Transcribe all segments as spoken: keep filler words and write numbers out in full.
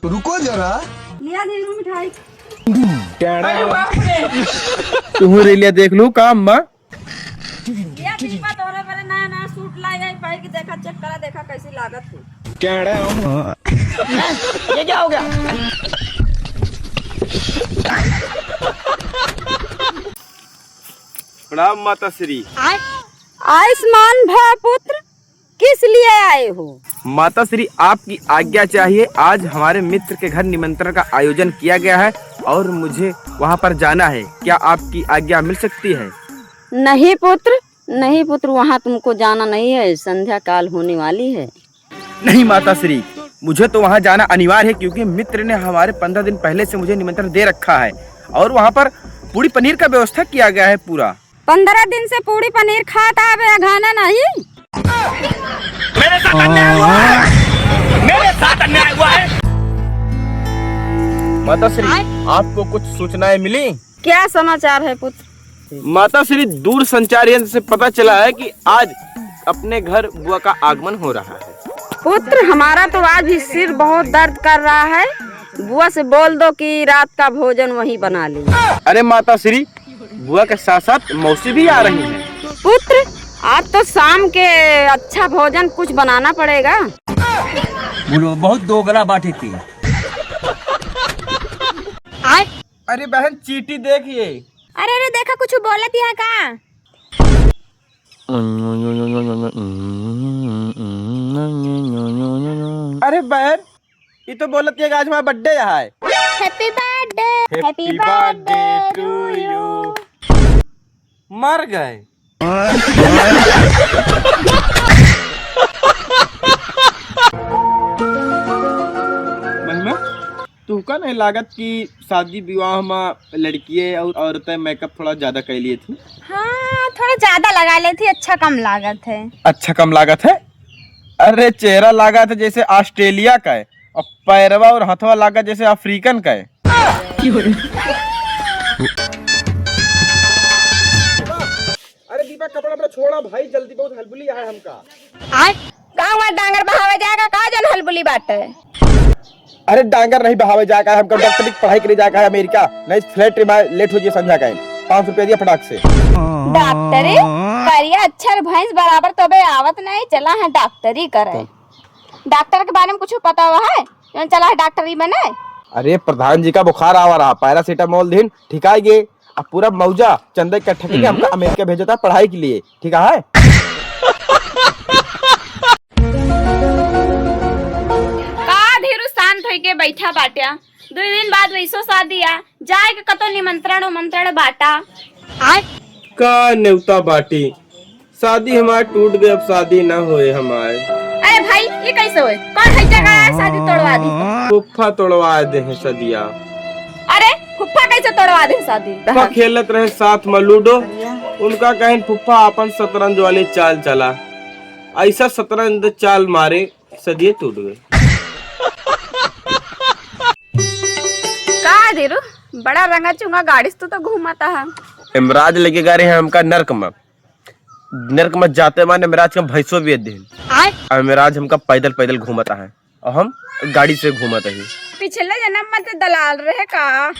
रुको जरा। लिया धीरू मिठाई। अरे बाप रे। तुहू रे लिया देख लू का अम्मा। लिया दीपा तोरे बरे नया नया सूट लाई आई, पहन के देखा, चेक करा, देखा कैसी लागत है। ये क्या हो गया? प्रणाम माता श्री। आयुष्मान भव पुत्र, किस लिए आए हो? माता श्री, आपकी आज्ञा चाहिए। आज हमारे मित्र के घर निमंत्रण का आयोजन किया गया है और मुझे वहाँ पर जाना है। क्या आपकी आज्ञा मिल सकती है? नहीं पुत्र, नहीं पुत्र, वहाँ तुमको जाना नहीं है, संध्या काल होने वाली है। नहीं माता श्री, मुझे तो वहाँ जाना अनिवार्य है, क्योंकि मित्र ने हमारे पंद्रह दिन पहले से मुझे निमंत्रण दे रखा है और वहाँ पर पूड़ी पनीर का व्यवस्था किया गया है पूरा। पंद्रह दिन से पूड़ी पनीर खात आवे, अघाना नहीं। मेरे साथ अन्याय हुआ है, मेरे साथ अन्याय हुआ है। माता श्री, आय? आपको कुछ सूचनाएं मिली? क्या समाचार है पुत्र? माता श्री, दूर संचार यंत्र से पता चला है कि आज अपने घर बुआ का आगमन हो रहा है। पुत्र, हमारा तो आज भी सिर बहुत दर्द कर रहा है। बुआ से बोल दो कि रात का भोजन वहीं बना ले। अरे माता श्री, बुआ के साथ साथ मौसी भी आ रही हैं। पुत्र, आज तो शाम के अच्छा भोजन कुछ बनाना पड़ेगा। बोलो, बहुत दोगला बाटे थे। आय। अरे बहन, चींटी देख ये। अरे, अरे, देखा, कुछ बोलत यहाँ का? अरे बहन, ये तो बोलत ये आज हमारा birthday है। Happy birthday, happy birthday to you। मर गए। महिमा, तुहका नहीं लागत कि शादी विवाह में लड़किये और औरतें makeup थोड़ा ज्यादा कर लिए थी? हाँ, थोड़ा ज्यादा लगा लेती, अच्छा कम लागत है। अच्छा कम लागत है? अरे, चेहरा लागत है जैसे ऑस्ट्रेलिया का है, और पैरवा और हथवा लागत जैसे अफ्रीकन का है। अरे दीपक, कपड़ा वपड़ा छोड़ा भाई, जल्दी, बहुत हलबुली है हमका। आय, गाँव में डांगर बहावे जाएगा का, जन हलबुली बाटे? अरे डांगर नहीं बहावे जाएगा, हमका डॉक्टरी की पढ़ाई करे जाएगा अमेरिका, नहीं flight में late हो जाए संध्या का। पाँच सौ रुपया दिया फटाक से। डॉक्टरी? करिया अक्षर भैंस बराबर तो बे आवत नहीं, चला है डॉक्टरी करे। डॉक्टर के बारे में कुछ पता हुआ है, जौन चला है डॉक्टरी बने? अरे प्रधान जी का बुखार आवा रहा, पैरासिटामोल दिन, ठिकाई गे। अब पूरा मौजा चंदा इकट्ठा करके हमका अमेरिका भेजता पढ़ाई के लिए, ठीक है? का धीरू शांत होइके बैठा बाट्या? दुई दिन बाद वैसो शादी आ, जाए के कतो निमंत्रण उमंत्रण बाटा। आय। का नेवता बाटी? शादी हमार टूट गए, अब शादी ना होए हमार। अरे भाई, ये कैसे होए? कौन है जगह आए शादी तोड़वा दी? फुफ्फा तोड़वा दे हैं सदिया। अरे, फुफ्फा कैसे तोड़वा दे शादी? फुफ्फा खेलत रहे साथ में लूडो, उनका कहेन फुफ्फा आपन शतरंज वाली चाल चला, ऐसा शतरंज चाल मारे, सदिये टूट गए। का धीरू, बड़ा रंगा चुंगा गाड़ी से तू तो घूमता है। यमराज लेके गए रहे हमका नरक में। नरक में जाते मान यमराज का भैंसो बेच दे। आय। अब यमराज हमका पैदल पैदल घूमता है और हम गाड़ी से घूमत ही। पिछले जन्म में ते दलाल रहे का?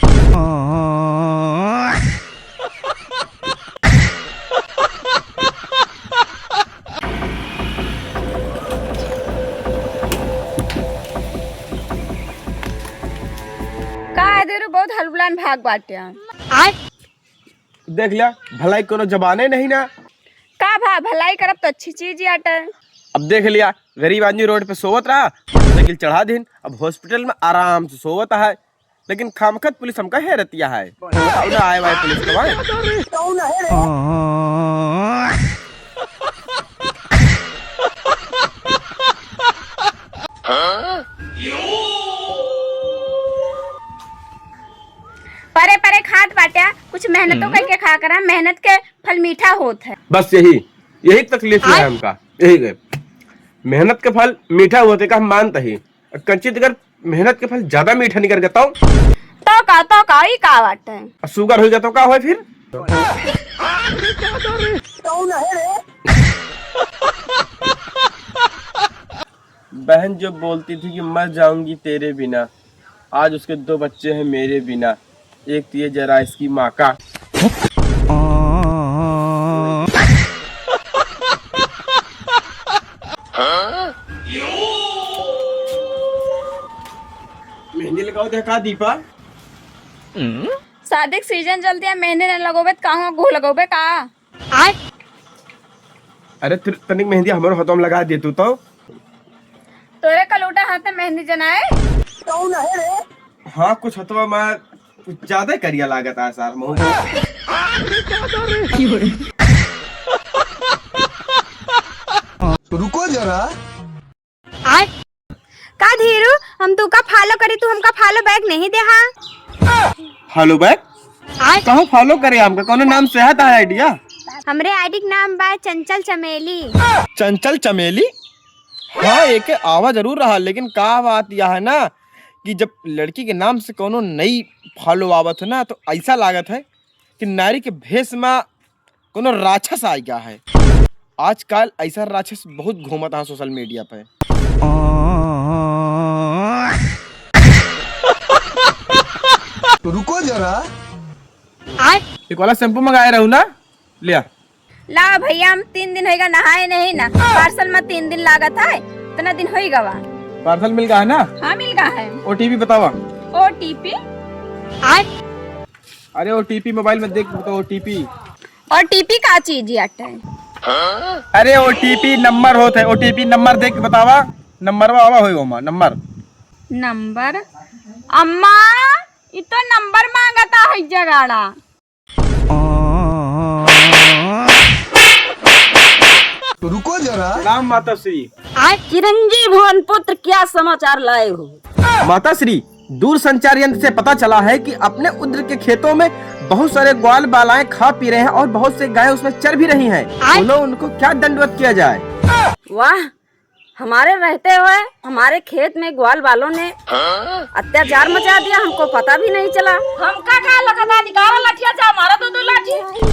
का है देरू, बहुत हलबुलान भाग बाटे। आय। देख लिया, भलाई कोनो जबाने नहीं ना। का भा, भलाई करब तो अच्छी चीज ही आटे। अब देख लिया, गरीब आदमी रोड पे सोवत रहा, मोटरसाइकिल चढ़ा दिन, अब हॉस्पिटल में आराम से सोवत है, लेकिन खामखत पुलिस हमका हेरतिया है। अब ना आए वाए पुलिस के भाई। परे परे खात बाट्या, कुछ मेहनतो हम्म। करके खा करा, मेहनत के फल मीठा होत है। बस यही, यही तकलीफ है आय। हमका, यही गए। मेहनत के फल मीठा होते का हम मानता ही, कंचित अगर मेहनत के फल ज्यादा मीठा निकर गया तो? तो का, तो का, ई का बात है? आ sugar हो जातो का होए फिर? बहन जो बोलती थी कि मर जाऊंगी तेरे बिना, आज उसके दो बच्चे हैं मेरे बिना, एक तो ये जरा इसकी माँ का। मेहंदी लगाओ दे का दीपा? शादी के सीजन चलती है, मेहंदी न लगोबे त कहूँ गो लगोबे का? अरे तनिक मेहंदी हमरो हथवा में लगा दे तू तो। तोरे कलूटा हाथ में मेहंदी जनाए। हाँ, कुछ हथवा में कुछ ज्यादा करिया लागत है सार महू। रुको जरा। का धीरू, हम तू का फॉलो करी, तू हमका फॉलो बैक नहीं देहा। Follow back? कहाँ फॉलो करे हमका? कौनो नाम से है तार आइडिया? हमरे आईडी के नाम बा चंचल चमेली। चंचल चमेली? हाँ, एके आवा जरूर रहा, लेकिन का बात यह है ना कि जब लड़की के नाम से कौनो नई फॉलो आवत है ना, तो ऐसा लागत है कि नारी के भेष में कौनो राक्षस आ गया है। आजकल ऐसा राक्षस बहुत घूमत है सोशल मीडिया पे। रुको जरा। एक वाला शैम्पू मंगाए रहू ना, लिया। ला भैया, हम तीन दिन होइगा नहाए नहीं ना, पार्सल में तीन दिन लागत है, इतना दिन होइगा वा। पार्सल मिल गया है ना? हाँ, मिल गया है। ओटीपी बतावा। ओटीपी? अरे ओटीपी मोबाइल में देख के बताओ, ओटीपी। ओटीपी का चीज याटे? अरे ओटीपी नंबर होत है, ओटीपी नंबर देख के बतावा। नंबर आवा होई ओमा नंबर। नंबर? अम्मा, इ तो नंबर मांगता है जगाड़ा। रुको जरा। प्रणाम माता श्री। चिरंजीव भवन पुत्र, क्या समाचार लाए हो? माता श्री, दूर संचार यंत्र से पता चला है कि अपने उद्र के खेतों में बहुत सारे ग्वाल बालाएं खा पी रहे हैं और बहुत से गायें उसमें चर भी रही हैं। बोलो, उनको क्या दंडवत किया जाए? वाह, हमारे रहते हुए हमारे खेत में ग्वाल बालों ने अत्याचार मचा दिया, हमको पता भी नहीं चला। हमका का लगता, निकाला लाठिया जा, हमारा दो दो लाठी।